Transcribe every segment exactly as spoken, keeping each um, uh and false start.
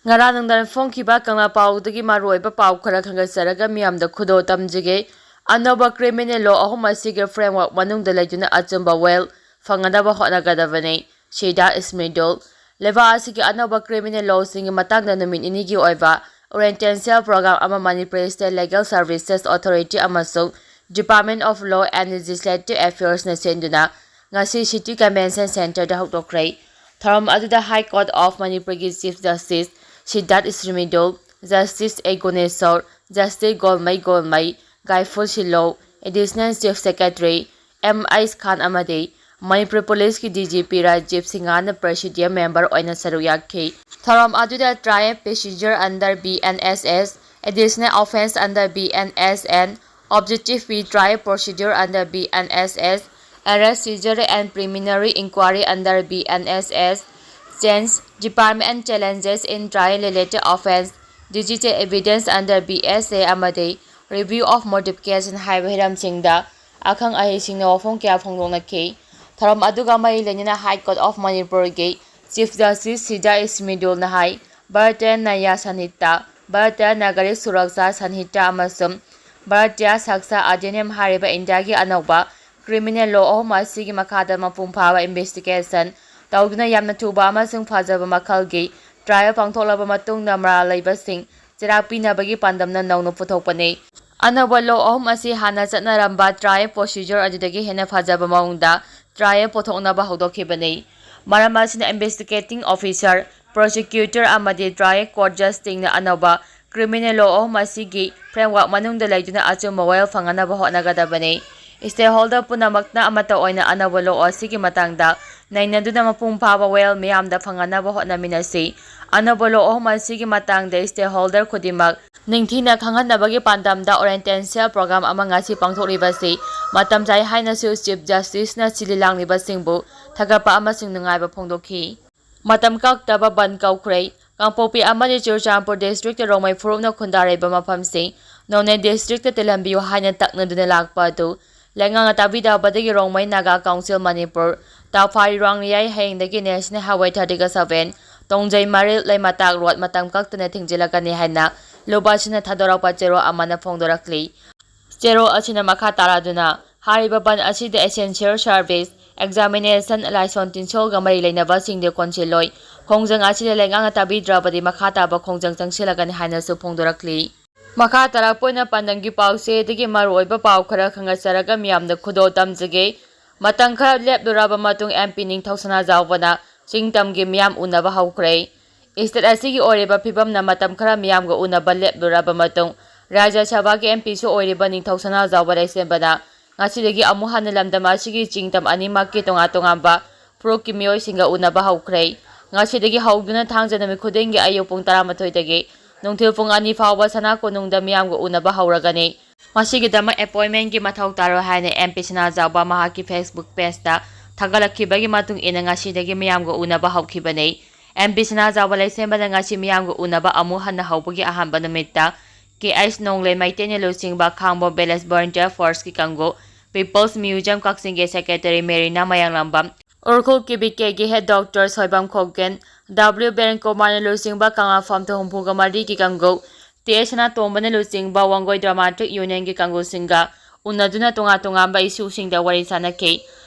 ꯉꯔꯥꯡ ꯅꯨꯡꯗꯥꯡ ꯐꯣꯡꯈꯤꯕ ꯀꯪꯂꯥ ꯄꯥꯎꯗꯒꯤ ꯃꯔꯨꯑꯣꯏꯕ ꯄꯥꯎ ꯈꯔ ꯈꯟꯒꯠꯆꯔꯒ ꯃꯤꯌꯥꯝꯗ ꯈꯨꯗꯣꯜ ꯇꯝꯖꯒꯦ꯫ ꯑꯅꯧꯕ criminal law ꯑꯍꯨꯝ ꯑꯁꯤꯒꯤ framework ꯃꯅꯨꯡꯗ ꯂꯩꯗꯨꯅ ꯑꯆꯨꯝꯕ ꯋꯥꯌꯦꯜ ꯐꯪꯒꯗꯕ ꯍꯣꯠꯅꯒꯗꯕꯅꯤ꯫ ꯁꯤꯗꯥ ꯏꯁꯃꯤꯗꯨꯜ꯫ ꯂꯩꯕꯥꯛ ꯑꯁꯤꯒꯤ ꯑꯅꯧꯕ criminal lawꯁꯤꯡꯒꯤ ꯃꯇꯥꯡꯗ ꯅꯨꯃꯤꯠ ꯅꯤꯅꯤꯒꯤ ꯑꯣꯏꯕ orientation program ꯑꯃ Manipur State Legal Services Authority ꯑꯃꯁꯨꯡ Department of Law and Legislative Affairsꯅ ꯁꯤꯟꯗꯨꯅ ꯉꯁꯤ City Convention Centreꯗ ꯍꯧꯗꯣꯛꯈ꯭ꯔꯦ꯫ ꯊꯧꯔꯝ ꯑꯗꯨꯗ High Court of ꯃꯅꯤꯄꯨꯔꯒꯤ Chief Justice Siddharth Mridul, Justice A Guneshwar, Justice Golmei Golmei, Gaiphul Shillo, Additional Chief Secretary M H Khan ꯑꯃꯗꯤ ꯃꯅꯤꯄꯨꯔ ꯄꯨꯂꯤꯁꯀꯤ ꯗꯤ ꯖꯤ ꯄꯤ ꯔꯥꯖꯤꯕ ꯁꯤꯡꯍꯅ presidium member ꯑꯣꯏꯅ ꯁꯔꯨꯛ ꯌꯥꯈꯤ꯫ ꯊꯧꯔꯝ ꯑꯗꯨꯗ trial procedure under B N S S, additional offence under B N S N, objective fee trial procedure under B N S S, arrest, seizure and preliminary inquiry under B N S S, change, department and challenges in trial related offence, digital evidence under B S A ꯑꯃꯗꯤ review of modification ꯍꯥꯏꯕ ꯍꯤꯔꯝꯁꯤꯡꯗ ꯑꯈꯪ ꯑꯍꯩꯁꯤꯡꯅ ꯋꯥꯐꯝ ꯀꯌꯥ ꯐꯣꯡꯗꯣꯛꯅꯈꯤ꯫ ꯊꯧꯔꯝ ꯑꯗꯨꯒ ꯃꯔꯤ ꯂꯩꯅꯅ High Court of ꯃꯅꯤꯄꯨꯔꯒꯤ Chief Justice ꯁꯤꯗꯥ ꯏꯁꯃꯤꯗꯨꯜꯅ ꯍꯥꯏ, ꯚꯥꯔꯇꯤꯌ ꯅ꯭ꯌꯥꯌ ꯁꯟꯍꯤꯇꯥ, ꯚꯥꯔꯇꯤꯌ ꯅꯥꯒꯔꯤꯛ ꯁꯨꯔꯛꯁꯥ ꯁꯟꯍꯤꯇꯥ ꯑꯃꯁꯨꯡ ꯚꯥꯔꯇꯤꯌ ꯁꯥꯛꯁꯥ ꯑꯙꯤꯅꯤꯌꯝ ꯍꯥꯏꯔꯤꯕ ꯏꯟꯗꯤꯌꯥꯒꯤ ꯑꯅꯧꯕ criminal law ꯑꯍꯨꯝ ꯑꯁꯤꯒꯤ ꯃꯈꯥꯗ ꯃꯄꯨꯡ ꯐꯥꯕ investigation ꯇꯧꯗꯨꯅ ꯌꯥꯝꯅ ꯊꯨꯕ ꯑꯃꯁꯨꯡ ꯐꯖꯕ ꯃꯈꯜꯒꯤ trial ꯄꯥꯡꯊꯣꯛꯂꯕ ꯃꯇꯨꯡꯗ ꯃꯔꯥꯜ ꯂꯩꯕꯁꯤꯡ ꯆꯩꯔꯥꯛ ꯄꯤꯅꯕꯒꯤ ꯄꯥꯟꯗꯝꯅ ꯅꯧꯅ ꯄꯨꯊꯣꯛꯄꯅꯤ꯫ ꯑꯅꯧꯕ law ꯑꯍꯨꯝ ꯑꯁꯤ ꯍꯥꯟꯅ ꯆꯠꯅꯔꯝꯕ trial procedure ꯑꯗꯨꯗꯒꯤ ꯍꯦꯟꯅ ꯐꯖꯕ ꯃꯑꯣꯡꯗ trial ꯄꯨꯊꯣꯛꯅꯕ ꯍꯧꯗꯣꯛꯈꯤꯕꯅꯤ꯫ ꯃꯔꯝ ꯑꯁꯤꯅ investigating officer, prosecutor ꯑꯃꯗꯤ trial court judgeꯁꯤꯡꯅ ꯑꯅꯧꯕ criminal law ꯑꯍꯨꯝ ꯑꯁꯤꯒꯤ framework ꯃꯅꯨꯡꯗ ꯂꯩꯗꯨꯅ ꯑꯆꯨꯝꯕ ꯋꯥꯌꯦꯜ ꯐꯪꯅꯅꯕ ꯍꯣꯠꯅꯒꯗꯕꯅꯤ꯫ Stakeholder ꯄꯨꯝꯅꯃꯛꯅ ꯑꯃꯠꯇ ꯑꯣꯏꯅ ꯑꯅꯧꯕ law ꯑꯁꯤꯒꯤ ꯃꯇꯥꯡꯗ ꯅꯩꯅꯗꯨꯅ ꯃꯄꯨꯡ ꯐꯥꯕ ꯋꯥꯌꯦꯜ ꯃꯤꯌꯥꯝꯗ ꯐꯪꯍꯟꯅꯕ ꯍꯣꯠꯅꯃꯤꯟꯅꯁꯤ꯫ ꯑꯅꯧꯕ law ꯑꯍꯨꯝ ꯑꯁꯤꯒꯤ ꯃꯇꯥꯡꯗ stakeholder ꯈꯨꯗꯤꯡꯃꯛ ꯅꯤꯡꯊꯤꯅ ꯈꯪꯍꯟꯅꯕꯒꯤ ꯄꯥꯟꯗꯝꯗ orientation program ꯑꯃ ꯉꯁꯤ ꯄꯥꯡꯊꯣꯛꯂꯤꯕꯁꯤ ꯃꯇꯝ ꯆꯥꯏ ꯍꯥꯏꯅꯁꯨ Chief Justiceꯅ ꯁꯤꯜꯂꯤ ꯂꯥꯡꯂꯤꯕꯁꯤꯡꯕꯨ ꯊꯥꯒꯠꯄ ꯑꯃꯁꯨꯡ ꯅꯨꯡꯉꯥꯏꯕ ꯐꯣꯡꯗꯣꯛꯈꯤ꯫ ꯃꯇꯝ ꯀꯛꯇꯕ ꯕꯟꯗ ꯀꯧꯈ꯭ꯔꯦ꯫ ꯀꯥꯡꯄꯣꯛꯄꯤ ꯑꯃꯗꯤ ꯆꯨꯔꯆꯥꯟꯄꯨꯔ districtꯇ ꯔꯣꯡꯃꯩ ꯐꯨꯔꯨꯞꯅ ꯈꯨꯟꯗꯥꯔꯤꯕ ꯃꯐꯝꯁꯤꯡ ꯅꯣꯅꯦ districtꯇ ꯇꯤꯜꯍꯟꯕꯤꯌꯨ ꯍꯥꯏꯅ ꯇꯛꯅꯗꯨꯅ ꯂꯥꯛꯄ ꯑꯗꯨ ꯂꯩꯉꯥꯛꯅ ꯇꯥꯕꯤꯗꯕꯗꯒꯤ ꯔꯣꯡꯃꯩ ꯅꯥꯒꯥ ꯀꯥꯎꯟꯁꯤꯜ ꯃꯅꯤꯄꯨꯔ ꯇꯥꯐꯥꯔꯤ ꯔꯣꯡꯂꯤꯌꯥꯏ ꯍꯌꯦꯡꯗꯒꯤ National Highway thirty seven Tongjei Maril Leimatak road ꯃꯇꯝ ꯀꯛꯇꯅ ꯊꯤꯡꯖꯤꯜꯂꯒꯅꯤ ꯍꯥꯏꯅ ꯂꯨꯕꯥꯁꯤꯡꯅ ꯊꯥꯗꯣꯔꯛꯄ ꯆꯦꯔꯣꯜ ꯑꯃꯅ ꯐꯣꯡꯗꯣꯔꯛꯂꯤ꯫ ꯆꯦꯔꯣꯜ ꯑꯁꯤꯅ ꯃꯈꯥ ꯇꯥꯔꯗꯨꯅ ꯍꯥꯏꯔꯤꯕ ꯕꯟ ꯑꯁꯤꯗ essential service, examination, ꯂꯥꯏꯁꯣꯟ ꯇꯤꯟꯁꯣꯜꯒ ꯃꯔꯤ ꯂꯩꯅꯕꯁꯤꯡꯗꯤ ꯀꯣꯟꯁꯤꯜꯂꯣꯏ꯫ ꯈꯣꯡꯖꯪ ꯑꯁꯤꯗ ꯂꯩꯉꯥꯛꯅ ꯇꯥꯕꯤꯗ꯭ꯔꯕꯗꯤ ꯃꯈꯥ ꯇꯥꯕ ꯈꯣꯡꯖꯪ ꯆꯪꯁꯤꯜꯂꯒꯅꯤ ꯍꯥꯏꯅꯁꯨ ꯐꯣꯡꯗꯣꯔꯛꯂꯤ꯫ ꯃꯈꯥ ꯇꯥꯔꯛꯄ ꯑꯣꯏꯅ ꯄꯥꯟꯗꯝꯒꯤ ꯄꯥꯎꯆꯦꯗꯒꯤ ꯃꯔꯨꯑꯣꯏꯕ ꯄꯥꯎ ꯈꯔ ꯈꯪꯍꯟꯖꯔꯒ ꯃꯤꯌꯥꯝꯗ ꯈꯨꯗꯣꯜ ꯇꯝꯖꯒꯦ꯫ ꯃꯇꯝ ꯈꯔ ꯂꯦꯞꯂꯨꯔꯕ ꯃꯇꯨꯡ MP ꯅꯤꯡꯊꯧ ꯁꯅꯥꯖꯥꯎꯕꯅ ꯆꯤꯡ ꯇꯝꯒꯤ ꯃꯤꯌꯥꯝ ꯎꯅꯕ ꯍꯧꯈ꯭ꯔꯦ꯫ State ꯑꯁꯤꯒꯤ ꯑꯣꯏꯔꯤꯕ ꯐꯤꯕꯝꯅ ꯃꯇꯝ ꯈꯔ ꯃꯤꯌꯥꯝꯒ ꯎꯅꯕ ꯂꯦꯞꯂꯨꯔꯕ ꯃꯇꯨꯡ, ꯔꯥꯖ꯭ꯌ ꯁꯚꯥꯒꯤ MPꯁꯨ ꯑꯣꯏꯔꯤꯕ ꯅꯤꯡꯊꯧ ꯁꯅꯥꯖꯥꯎꯕ ꯂꯩꯁꯦꯝꯕꯅ ꯉꯁꯤꯗꯒꯤ ꯑꯃꯨꯛ ꯍꯟꯅ ꯂꯝꯗꯝ ꯑꯁꯤꯒꯤ ꯆꯤꯡ ꯇꯝ ꯑꯅꯤꯃꯛꯀꯤ ꯇꯣꯉꯥꯟ ꯇꯣꯉꯥꯟꯕ ꯐꯨꯔꯨꯞꯀꯤ ꯃꯤꯑꯣꯏꯁꯤꯡꯒ ꯎꯅꯕ ꯍꯧꯈ꯭ꯔꯦ꯫ ꯉꯁꯤꯗꯒꯤ ꯍꯧꯗꯨꯅ ꯊꯥꯡꯖ ꯅꯨꯃꯤꯠ ꯈꯨꯗꯤꯡꯒꯤ ꯑꯌꯨꯛ ꯄꯨꯡ ꯇꯔꯥꯃꯥꯊꯣꯏꯗꯒꯤ ꯅꯨꯡꯊꯤꯜ ꯄꯨꯡ ꯑꯅꯤ ꯐꯥꯎꯕ ꯁꯅꯥ ꯀꯣꯅꯨꯡꯗ ꯃꯤꯌꯥꯝꯒ ꯎꯅꯕ ꯍꯧꯔꯒꯅꯤ꯫ ꯃꯁꯤꯒꯤꯗꯃꯛ appointmentꯀꯤ ꯃꯊꯧ ꯇꯥꯔꯣꯏ ꯍꯥꯏꯅ MP ꯁꯅꯥꯖꯥꯎꯕ ꯃꯍꯥꯛꯀꯤ Facebook pageꯇ ꯊꯥꯒꯠꯂꯛꯈꯤꯕꯒꯤ ꯃꯇꯨꯡ ꯏꯟꯅ ꯉꯁꯤꯗꯒꯤ ꯃꯤꯌꯥꯝꯒ ꯎꯅꯕ ꯍꯧꯈꯤꯕꯅꯤ꯫ MP ꯁꯅꯥꯖꯥꯎꯕ ꯂꯩꯁꯦꯝꯕꯅ ꯉꯁꯤ ꯃꯤꯌꯥꯝꯒ ꯎꯅꯕ ꯑꯃꯨꯛ ꯍꯟꯅ ꯍꯧꯕꯒꯤ ꯑꯍꯥꯟꯕ ꯅꯨꯃꯤꯠꯇ K H ꯅꯣꯡꯂꯩ ꯃꯩꯇꯩꯅ ꯂꯨꯆꯤꯡꯕ ꯈꯥꯡꯕꯣ Village Volunteer Forceꯀꯤ ꯀꯥꯡꯕꯨ, People's Museum ꯀꯛꯆꯤꯡꯒꯤ Secretary ꯃꯦꯔꯤꯅꯥ ꯃꯌꯥꯡꯂꯥꯝꯕꯝ, ꯎꯔꯈꯨꯜ KVKꯒꯤ Head Doctor Soibam Khokken, W Biren ꯀꯨꯃꯥꯔꯅ ꯂꯨꯆꯤꯡꯕ ꯀꯪꯂꯥꯐꯝ ꯊꯣꯡ ꯍꯨꯝꯐꯨꯒ ꯃꯔꯤꯒꯤ ꯀꯥꯡꯕꯨ, T H ꯁꯅꯥꯇꯣꯝꯕꯅ ꯂꯨꯆꯤꯡꯕ ꯋꯥꯡꯒꯣꯏ Dramatic Unionꯒꯤ ꯀꯥꯡꯕꯨꯁꯤꯡꯒ ꯎꯅꯗꯨꯅ ꯇꯣꯉꯥꯟ ꯇꯣꯉꯥꯟꯕ issueꯁꯤꯡꯗ ꯋꯥꯔꯤ ꯁꯥꯅꯈꯤ꯫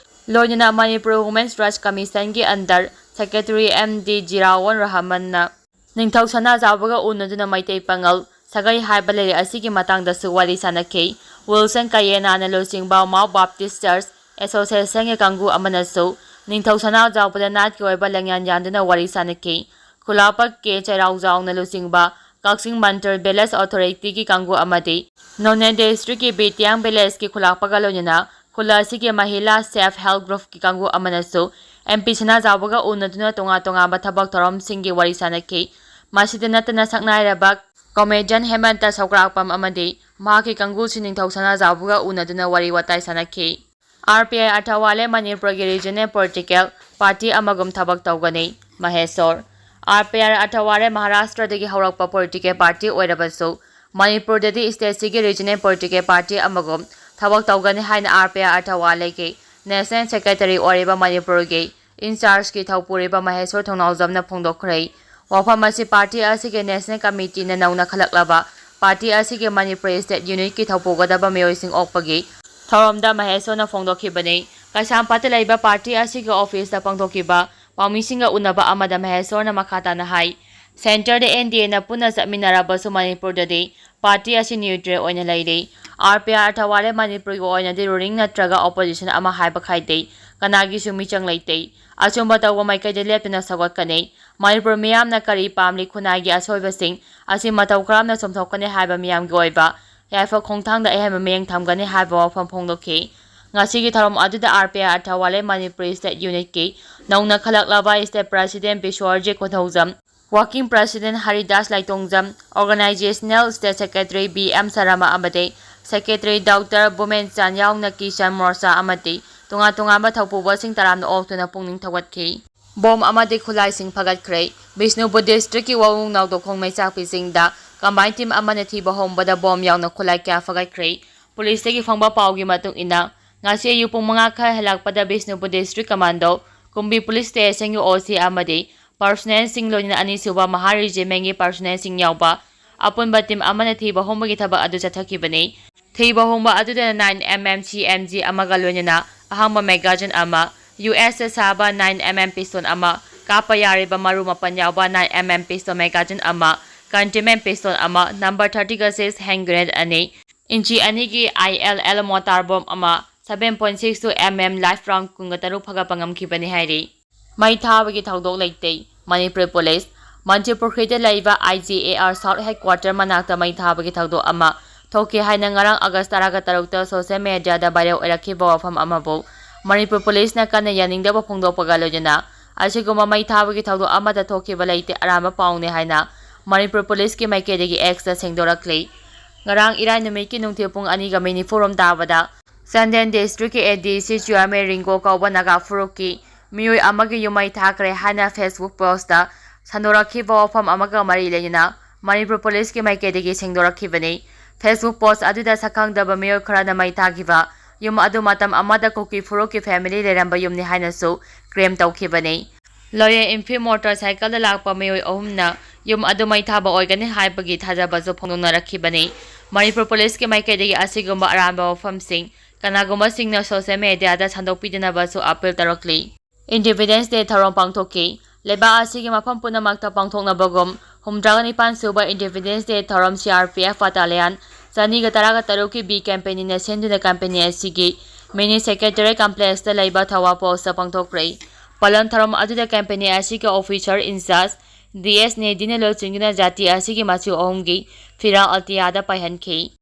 ꯂꯣꯏꯅꯅ Manipur Women's Rights Commissionꯒꯤ under Secretary M D ꯖꯤꯔꯥꯋꯣꯟ ꯔꯍꯃꯟꯅ ꯅꯤꯡꯊꯧ ꯁꯅꯥꯖꯥꯎꯕꯒ ꯎꯅꯗꯨꯅ ꯃꯩꯇꯩ ꯄꯥꯉꯜ ꯁꯥꯒꯩ ꯍꯥꯏꯕ ꯂꯩꯔꯛ ꯑꯁꯤꯒꯤ ꯃꯇꯥꯡꯗꯁꯨ ꯋꯥꯔꯤ ꯁꯥꯅꯈꯤ꯫ Wilson ꯀꯌꯦꯅꯥꯅ ꯂꯨꯆꯤꯡꯕ Mao Baptist Church Associationꯒꯤ ꯀꯥꯡꯕꯨ ꯑꯃꯅꯁꯨ ꯅꯤꯡꯊꯧ ꯁꯅꯥꯖꯥꯎꯕꯗ ꯅꯥꯠꯀꯤ ꯑꯣꯏꯕ ꯂꯦꯡꯌꯥꯟ ꯌꯥꯟꯗꯨꯅ ꯋꯥꯔꯤ ꯁꯥꯅꯈꯤ꯫ ꯈꯨꯂꯥꯛꯄ ꯀꯦ ꯆꯩꯔꯥꯎꯖꯥꯎꯅ ꯂꯨꯆꯤꯡꯕ ꯀꯛꯆꯤꯡ ꯃꯟꯇ꯭ꯔ Village Authorityꯒꯤ ꯀꯥꯡꯕꯨ ꯑꯃꯗꯤ ꯅꯣꯅꯦ Districtꯀꯤ ꯕꯤꯇꯤꯌꯥꯡ Villageꯀꯤ ꯈꯨꯂꯥꯛꯄꯒ ꯂꯣꯏꯅꯅ ꯈꯨꯜ ꯑꯁꯤꯒꯤ Mahila Self Help Groupꯀꯤ ꯀꯥꯡꯕꯨ ꯑꯃꯅꯁꯨ MP ꯁꯅꯥꯖꯥꯎꯕꯒ ꯎꯅꯗꯨꯅ ꯇꯣꯉꯥꯟ ꯇꯣꯉꯥꯟꯕ ꯊꯕꯛ ꯊꯧꯔꯝꯁꯤꯡꯒꯤ ꯋꯥꯔꯤ ꯁꯥꯅꯈꯤ꯫ ꯃꯁꯤꯗ ꯅꯠꯇꯅ ꯁꯛꯅꯥꯏꯔꯕ comedian ꯍꯦꯃꯟꯇ ꯁꯧꯒ꯭ꯔꯥꯛꯄꯝ ꯑꯃꯗꯤ ꯃꯍꯥꯛꯀꯤ ꯀꯥꯡꯕꯨꯁꯤꯡ ꯅꯤꯡꯊꯧ ꯁꯅꯥꯖꯥꯎꯕꯒ ꯎꯅꯗꯨꯅ ꯋꯥꯔꯤ ꯋꯥꯇꯥꯏ ꯁꯥꯅꯈꯤ꯫ RPI ꯑꯊꯋꯥꯂꯦ ꯃꯅꯤꯄꯨꯔꯒꯤ regional political party ꯑꯃꯒꯨꯝ ꯊꯕꯛ ꯇꯧꯒꯅꯤ꯫ ꯃꯍꯦꯁꯣꯔ꯫ RPI ꯑꯊꯋꯥꯂꯦ ꯃꯍꯥꯔꯥꯁꯇ꯭ꯔꯗꯒꯤ ꯍꯧꯔꯛꯄ political party ꯑꯣꯏꯔꯕꯁꯨ ꯃꯅꯤꯄꯨꯔꯗꯗꯤ stateꯁꯤꯒꯤ regional political party ꯑꯃꯒꯨꯝ ꯊꯕꯛ ꯇꯧꯒꯅꯤ ꯍꯥꯏꯅ RPI ꯑꯊꯋꯥꯂꯦꯒꯤ National Secretary ꯑꯣꯏꯔꯤꯕ ꯃꯅꯤꯄꯨꯔꯒꯤ in chargeꯀꯤ ꯊꯧꯄꯨꯔꯤꯕ ꯃꯍꯦꯁꯣꯔ ꯊꯧꯅꯥꯎꯖꯝꯅ ꯐꯣꯡꯗꯣꯛꯈ꯭ꯔꯦ꯫ ꯋꯥꯐꯝ ꯑꯁꯤ ꯄꯥꯔꯇꯤ ꯑꯁꯤꯒꯤ National Committeeꯅ ꯅꯧꯅ ꯈꯜꯂꯛꯂꯕ ꯄꯥꯔꯇꯤ ꯑꯁꯤꯒꯤ ꯃꯅꯤꯄꯨꯔꯤ State Unitꯀꯤ ꯊꯧꯄꯨꯒꯗꯕ ꯃꯤꯑꯣꯏꯁꯤꯡ ꯑꯣꯛꯄꯒꯤ ꯊꯧꯔꯝꯗ ꯃꯍꯦꯁꯣꯔꯅ ꯐꯣꯡꯗꯣꯛꯈꯤꯕꯅꯤ꯫ ꯀꯩꯁꯥꯝꯄꯥꯠꯇ ꯂꯩꯕ ꯄꯥꯔꯇꯤ ꯑꯁꯤꯒꯤ ꯑꯣꯐꯤꯁꯇ ꯄꯥꯡꯊꯣꯛꯈꯤꯕ ꯄꯥꯎꯃꯤꯁꯤꯡꯒ ꯎꯅꯕ ꯑꯃꯗ ꯃꯍꯦꯁꯣꯔꯅ ꯃꯈꯥ ꯇꯥꯅ ꯍꯥꯏ, Centreꯗ NDAꯅ ꯄꯨꯟꯅ ꯆꯠꯃꯤꯟꯅꯔꯕꯁꯨ ꯃꯅꯤꯄꯨꯔꯗꯗꯤ ꯄꯥꯔꯇꯤ ꯑꯁꯤ neutral ꯑꯣꯏꯅ ꯂꯩꯔꯤ꯫ RPR ꯑꯊꯋꯥꯂꯦ ꯃꯅꯤꯄꯨꯔꯒꯤ ꯑꯣꯏꯅꯗꯤ ruling ꯅꯠꯇ꯭ꯔꯒ opposition ꯑꯃ ꯍꯥꯏꯕ ꯈꯥꯏꯗꯦ꯫ ꯀꯅꯥꯒꯤꯁꯨ ꯃꯤꯆꯪ ꯂꯩꯇꯦ꯫ ꯑꯆꯨꯝꯕ ꯇꯧꯕ ꯃꯥꯏꯀꯩꯗ ꯂꯦꯞꯇꯅ ꯁꯧꯒꯠꯀꯅꯤ꯫ ꯃꯅꯤꯄꯨꯔ ꯃꯤꯌꯥꯝꯅ ꯀꯔꯤ ꯄꯥꯝꯂꯤ, ꯈꯨꯟꯅꯥꯏꯒꯤ ꯑꯁꯣꯏꯕꯁꯤꯡ ꯑꯁꯤ ꯃꯇꯧ ꯀꯔꯝꯅ ꯆꯨꯝꯊꯣꯛꯀꯅꯤ ꯍꯥꯏꯕ ꯃꯤꯌꯥꯝꯒꯤ ꯑꯣꯏꯕ ꯌꯥꯏꯐ ꯈꯣꯡꯊꯥꯡꯗ ꯑꯍꯦꯟꯕ ꯃꯤꯠꯌꯦꯡ ꯊꯝꯒꯅꯤ ꯍꯥꯏꯕ ꯋꯥꯐꯝ ꯐꯣꯡꯗꯣꯛꯈꯤ꯫ ꯉꯁꯤꯒꯤ ꯊꯧꯔꯝ ꯑꯗꯨꯗ RPR ꯑꯊꯋꯥꯂꯦ ꯃꯅꯤꯄꯨꯔꯤ State Unitꯀꯤ ꯅꯧꯅ ꯈꯜꯂꯛꯂꯕ State President ꯕꯤꯁ꯭ꯋꯔꯖꯤꯠ Konthoujam, Working President Haridas ꯂꯥꯏꯇꯣꯡꯖꯝ, Organizational State Secretary B M Sharma ꯑꯃꯗꯤ Secretary ꯗꯣꯛꯇꯔ ꯕꯨꯃꯦꯟ ꯆꯥꯟ ꯌꯥꯎꯅ ꯀꯤꯁꯥꯟ ꯃꯣꯔꯆꯥ ꯑꯃꯗꯤ ꯇꯣꯉꯥꯟ ꯇꯣꯉꯥꯟꯕ ꯊꯧꯄꯨꯕꯁꯤꯡ ꯇꯔꯥꯝꯅ ꯑꯣꯛꯇꯨꯅ ꯄꯨꯛꯅꯤꯡ ꯊꯧꯒꯠꯈꯤ꯫ ꯕꯣꯝ ꯑꯃꯗꯤ ꯈꯨꯠꯂꯥꯏꯁꯤꯡ ꯐꯒꯠꯈ꯭ꯔꯦ꯫ ꯕꯤꯁꯅꯨꯄꯨꯔ districtꯀꯤ ꯋꯥꯋꯨꯡ ꯅꯥꯎꯗꯣꯈꯣꯡ ꯃꯩꯆꯥꯛꯄꯤꯁꯤꯡꯗ combine team ꯑꯃꯅ ꯊꯤꯕ ꯍꯣꯡꯕꯗ ꯕꯣꯝ ꯌꯥꯎꯅ ꯈꯨꯠꯂꯥꯏ ꯀꯌꯥ ꯐꯒꯠꯈ꯭ꯔꯦ꯫ ꯄꯨꯂꯤꯁꯇꯒꯤ ꯐꯪꯕ ꯄꯥꯎꯒꯤ ꯃꯇꯨꯡ ꯏꯟꯅ, ꯉꯁꯤ ꯑꯌꯨꯛ ꯄꯨꯡ ꯃꯉꯥ ꯈꯔ ꯍꯦꯜꯂꯛꯄꯗ Bishnupur District Commando, ꯀꯨꯝꯕꯤ Police Stationꯒꯤ OC ꯑꯃꯗꯤ personnelꯁꯤꯡ, ꯂꯣꯏꯅꯅ ꯑꯅꯤꯁꯨꯕ ꯃꯍꯥ Regimentꯒꯤ personnelꯁꯤꯡ ꯌꯥꯎꯕ ꯑꯄꯨꯟꯕ team ꯑꯃꯅ ꯊꯤꯕ ꯍꯣꯡꯕꯒꯤ ꯊꯕꯛ ꯑꯗꯨ ꯆꯠꯊꯈꯤꯕꯅꯤ꯫ ꯊꯤꯕ ꯍꯣꯡꯕ ꯑꯗꯨꯗ nine MM CMG ꯑꯃꯒ ꯂꯣꯏꯅꯅ ꯑꯍꯥꯡꯕ magazine ꯑꯃ, USꯇ ꯁꯥꯕ nine MM pistol ꯑꯃ, ꯀꯥꯞꯄ ꯌꯥꯔꯤꯕ ꯃꯔꯨ ꯃꯄꯟ ꯌꯥꯎꯕ nine MM pistol magazine ꯑꯃ, cantonment pistol ꯑꯃ, number thirtyꯒ six hand grenade ꯑꯅꯤ, ꯏꯟꯆꯤ ꯑꯅꯤꯒꯤ ILL mortar bomb ꯑꯃ, seven point six two MM live round ꯀꯨꯟꯒ ꯇꯔꯨꯛ ꯐꯒꯠꯄ ꯉꯝꯈꯤꯕꯅꯤ ꯍꯥꯏꯔꯤ꯫ ꯃꯩ ꯊꯥꯕꯒꯤ ꯊꯧꯗꯣꯛ ꯂꯩꯇꯦ꯫ ꯃꯅꯤꯄꯨꯔ ꯄꯨꯂꯤꯁ꯫ ꯃꯟꯇ꯭ꯔꯤꯄꯨꯈ꯭ꯔꯤꯗ ꯂꯩꯕ IGAR South Headquarter ꯃꯅꯥꯛꯇ ꯃꯩ ꯊꯥꯕꯒꯤ ꯊꯧꯗꯣꯛ ꯑꯃ ꯊꯣꯛꯈꯤ ꯍꯥꯏꯅ ꯉꯔꯥꯡ August ꯇꯔꯥꯒ ꯇꯔꯨꯛꯇ social mediaꯗ viral ꯑꯣꯏꯔꯛꯈꯤꯕ ꯋꯥꯐꯝ ꯑꯃꯕꯨ ꯃꯅꯤꯄꯨꯔ ꯄꯨꯂꯤꯁꯅ ꯀꯟꯅ ꯌꯥꯅꯤꯡꯗꯕ ꯐꯣꯡꯗꯣꯛꯄꯒ ꯂꯣꯏꯅꯅ ꯑꯁꯤꯒꯨꯝꯕ ꯃꯩ ꯊꯥꯕꯒꯤ ꯊꯧꯗꯣꯛ ꯑꯃꯠꯇ ꯊꯣꯛꯈꯤꯕ ꯂꯩꯇꯦ, ꯑꯔꯥꯟꯕ ꯄꯥꯎꯅꯤ ꯍꯥꯏꯅ ꯃꯅꯤꯄꯨꯔ ꯄꯨꯂꯤꯁꯀꯤ ꯃꯥꯏꯀꯩꯗꯒꯤ Xꯇ ꯁꯦꯡꯗꯣꯔꯛꯂꯤ꯫ ꯉꯔꯥꯡ ꯏꯔꯥꯏ ꯅꯨꯃꯤꯠꯀꯤ ꯅꯨꯡꯊꯤꯜ ꯄꯨꯡ ꯑꯅꯤꯒ minute ꯅꯤꯐꯨꯔꯣꯝ ꯇꯥꯕꯗ ꯆꯥꯟꯗꯦꯜ Districtꯀꯤ ADC Chairman ꯔꯤꯡꯒꯣ ꯀꯧꯕ ꯅꯥꯒꯥ ꯐꯨꯔꯨꯞꯀꯤ ꯃꯤꯑꯣꯏ ꯑꯃꯒꯤ ꯌꯨꯝ ꯃꯩ ꯊꯥꯈ꯭ꯔꯦ ꯍꯥꯏꯅ Facebook postꯇ ꯁꯟꯗꯣꯔꯛꯈꯤꯕ ꯋꯥꯐꯝ ꯑꯃꯒ ꯃꯔꯤ ꯂꯩꯅꯅ ꯃꯅꯤꯄꯨꯔ ꯄꯨꯂꯤꯁꯀꯤ ꯃꯥꯏꯀꯩꯗꯒꯤ ꯁꯦꯡꯗꯣꯔꯛꯈꯤꯕꯅꯤ꯫ Facebook post ꯑꯗꯨꯗ ꯁꯛꯈꯪꯗꯕ ꯃꯤꯑꯣꯏ ꯈꯔꯅ ꯃꯩ ꯊꯥꯈꯤꯕ ꯌꯨꯝ ꯑꯗꯨ ꯃꯇꯝ ꯑꯃꯗ ꯀꯨꯀꯤ ꯐꯨꯔꯨꯞꯀꯤ family ꯂꯩꯔꯝꯕ ꯌꯨꯝꯅꯤ ꯍꯥꯏꯅꯁꯨ claim ꯇꯧꯈꯤꯕꯅꯤ꯫ ꯂꯣꯌꯔ ꯏꯝꯐꯤꯜ ꯃꯣꯇꯣꯔ ꯁꯥꯏꯀꯜꯗ ꯂꯥꯛꯄ ꯃꯤꯑꯣꯏ ꯑꯍꯨꯝꯅ ꯌꯨꯝ ꯑꯗꯨ ꯃꯩ ꯊꯥꯕ ꯑꯣꯏꯒꯅꯤ ꯍꯥꯏꯕꯒꯤ ꯊꯥꯖꯕꯁꯨ ꯐꯣꯡꯗꯣꯛꯅꯔꯛꯈꯤꯕꯅꯤ꯫ ꯃꯅꯤꯄꯨꯔ ꯄꯨꯂꯤꯁꯀꯤ ꯃꯥꯏꯀꯩꯗꯒꯤ ꯑꯁꯤꯒꯨꯝꯕ ꯑꯔꯥꯟꯕ ꯋꯥꯐꯝꯁꯤꯡ ꯀꯅꯥꯒꯨꯝꯕꯁꯤꯡꯅ social mediaꯗ ꯁꯟꯗꯣꯛꯄꯤꯗꯅꯕꯁꯨ appeal ꯇꯧꯔꯛꯂꯤ꯫ Independence Day ꯊꯧꯔꯝ ꯄꯥꯡꯊꯣꯛꯈꯤ꯫ ꯂꯩꯕꯥꯛ ꯑꯁꯤꯒꯤ ꯃꯐꯝ ꯄꯨꯝꯅꯃꯛꯇ ꯄꯥꯡꯊꯣꯛꯅꯕꯒꯨꯝ ꯍꯨꯝꯗ꯭ꯔꯥꯒ ꯅꯤꯄꯥꯟ ꯁꯨꯕ Independence Day ꯊꯧꯔꯝ C R P F Battalion ꯆꯅꯤꯒ ꯇꯔꯥꯒ ꯇꯔꯨꯛꯀꯤ B companyꯅ ꯁꯦꯝꯗꯨꯅ company ꯑꯁꯤꯒꯤ mini secretariat complexꯇ ꯂꯩꯕ ꯊꯋꯥ ꯄꯣꯁꯇ ꯄꯥꯡꯊꯣꯛꯈ꯭ꯔꯦ꯫ ꯄꯥꯂꯟ ꯊꯧꯔꯝ ꯑꯗꯨꯗ company ꯑꯁꯤꯒꯤ officer in charge D S ꯅꯦꯗꯤꯅ ꯂꯨꯆꯤꯡꯗꯨꯅ ꯖꯥꯇꯤ ꯑꯁꯤꯒꯤ ꯃꯆꯨ ꯑꯍꯨꯝꯒꯤ ꯐꯤꯔꯥꯜ ꯑꯇꯤꯌꯥꯗ ꯄꯥꯏꯍꯟꯈꯤ꯫